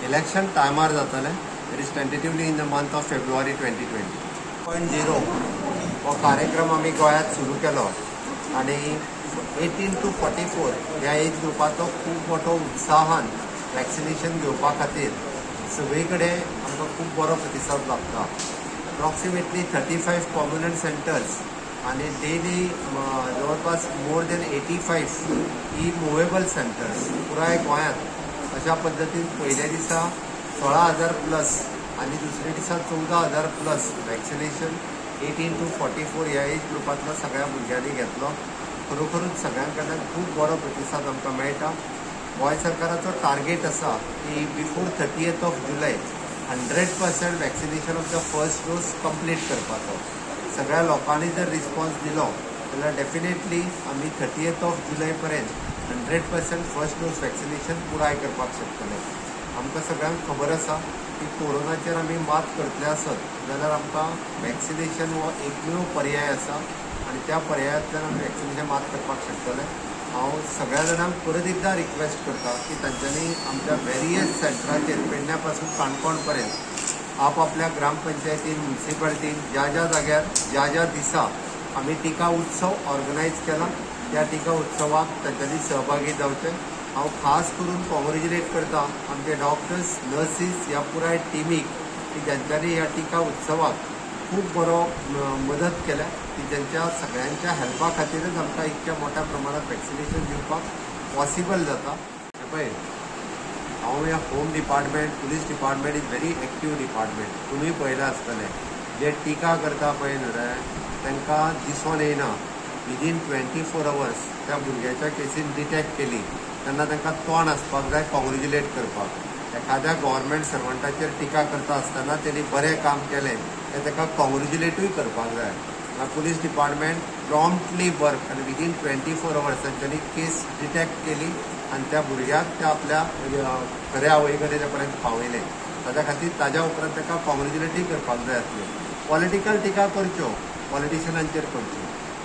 Election टायमार जातलें. It is tentatively in the month of February 2020.0 हो कार्यक्रम आमी गोंयांत सुरू केलो आनी 18 to 44 ह्या एज ग्रुपाचो खूब मोठो उत्साहान वॅक्सिनेशन घेवपा खातीर सगळी कडेन आमकां खूब बरो प्रतिसाद लागता. अप्रॉक्सिमेटली 35 कॉम्युनल सेंटर्स आनी डेली जवळपास मोर देन 85 ही मुवेबल सेंटर्स पुराय गोंयांत अशा पद्दतीन पयल्या दिसा 16,000 प्लस आनी दुसऱ्या दिसा 14,000 प्लस वॅक्सिनेशन 18 to 44 ह्या एज ग्रुपांतलो सगळ्या भुरग्यांनी घेतलो. खरोखरूच सगळ्यां कडल्यान खूब बरो प्रतिसाद आमकां मेळटा. गोंय सरकाराचो टार्गेट आसा की before 30th of July 100% vaccination of the first dose complete करपाचो. सगळ्या लोकांनी जर रिस्पॉन्स दिलो जाल्यार डेफिनेटली आमी 30th of जुलय पर्यंत 100% फर्स्ट डोस वॅक्सिनेशन पुराय करपाक शकतले. आमकां सगळ्यांक खबर आसा की कोरोनाचेर आमी मात करतले आसत जाल्यार आमकां वॅक्सिनेशन हो एकमेव पर्याय आसा आनी त्या पर्यायांतल्यान आमी वॅक्सिनेशन मात करपाक शकतले. हांव सगळ्या जाणांक परत एकदां रिक्वेस्ट करता की तांच्यांनी आमच्या वेरियस सेंटराचेर पेडण्या पासून काणकोण पर्यंत आपआपल्या ग्रामपंचायतीन, म्युनिसिपालिटीन ज्या ज्या जाग्यार ज्या ज्या दिसा आमी टिका उत्सव ऑर्गनायज केला त्या टिका उत्सवाक तांच्यांनी सहभागी जावचें. हांव खास करून कॉंग्रेच्युलेट करता आमचे डॉक्टर्स, नर्सीस ह्या पुराय टिमीक की ज्यांच्यांनी ह्या टिका उत्सवाक खूब बरो मदत केल्या की ज्यांच्या सगळ्यांच्या हेल्पा खातीरच आमकां इतक्या मोठ्या प्रमाणात वॅक्सिनेशन दिवपाक पॉसिबल जाता. पळय, हांव ह्या home department, police department is very active department. तुमी पळयलां आसतलें जे टिका करता पळय न्हू रे तांकां दिसोन येयना. विदीन 24 अवर्स त्या भुरग्याच्या केसीन डिटेक्ट केली तेन्ना तांकां तोंड आसपाक जाय कॉंग्रेच्युलेट करपाक. एखाद्या गव्हर्मेंट सर्वंटाचेर टिका करता आसतना तेणी बरें काम केलें तें ताका कॉंग्रेच्युलेटूय करपाक जाय. पुलीस डिपार्टमेंट प्रॉम्प्टली वर्क आनी विदीन 24 अवर्स तांच्यांनी केस डिटेक्ट केली आनी त्या भुरग्याक त्या आपल्या खऱ्या आवय कडेन पर्यंत पावयलें. ताच्या खातीर ताज्या उपरांत ताका कॉंग्रेच्युलेटूय करपाक जाय आसलें. पॉलिटिकल टिका करच्यो, पॉलिटिशनांचेर करच्यो,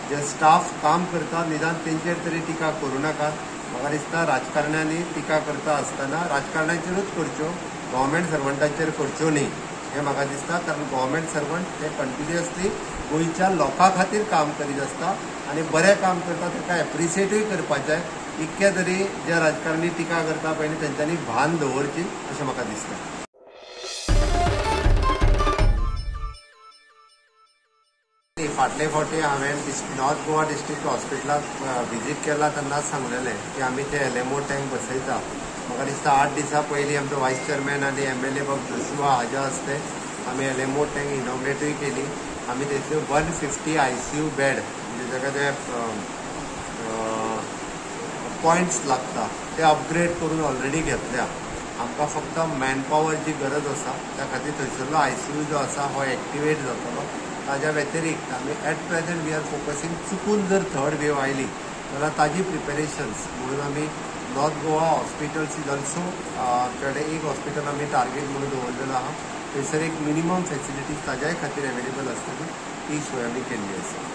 जे स्टाफ काम करता निदान तेंचेर तरी टिका करूं नाकात. म्हाका दिसता राजकारण्यांनी टिका करता आसतना राजकारण्यांचेरूच करच्यो, गव्हर्मेंट सर्वंटांचेर करच्यो न्ही हें म्हाका दिसता. कारण गव्हर्मेंट सर्वंट हे कंटिन्युअसली गोंयच्या लोकां खातीर काम करीत आसता आनी बरें काम करता ताका एप्रिसिएटूय करपाक जाय. इतकें तरी जे राजकारणी टिका करता पयलीं तेंच्यांनी भान दवरची अशें म्हाका दिसता. फाटले फावटी हांवें नॉर्थ गोवा डिस्ट्रिक्ट हॉस्पिटलाक विजीट केला तेन्ना सांगलेलें की आमी ते LMO tank बसयता. म्हाका दिसता 8 दिसां पयलीं आमचो वायस चेअरमॅन आनी MLA बाब जोशुआ हाज्या हस्ते आमी LMO tank इनॉग्रेटूय केली. आमी थंयसर 150 ICU bed म्हणजे जाका ते पॉयंट्स लागता ते अपग्रेड करून ऑलरेडी घेतल्या. आमकां फक्त मॅनपावरची गरज आसा, त्या खातीर थंयसरलो ICU जो आसा हो एक्टिवेट जातलो. ताज्या व्यतिरिक्त आमी at present we are focusing, चुकून जर थर्ड वेव आयली जाल्यार ताजी प्रिपेरेशन्स म्हणून आमी north Goa hospitals is also आमचे कडेन एक हॉस्पिटल आमी टार्गेट म्हणून दवरलेलो आहा. थंयसर एक मिनिमम फेसिलिटीज ताज्याय खातीर एवेलेबल आसतली ती सोय आमी केल्ली आसा.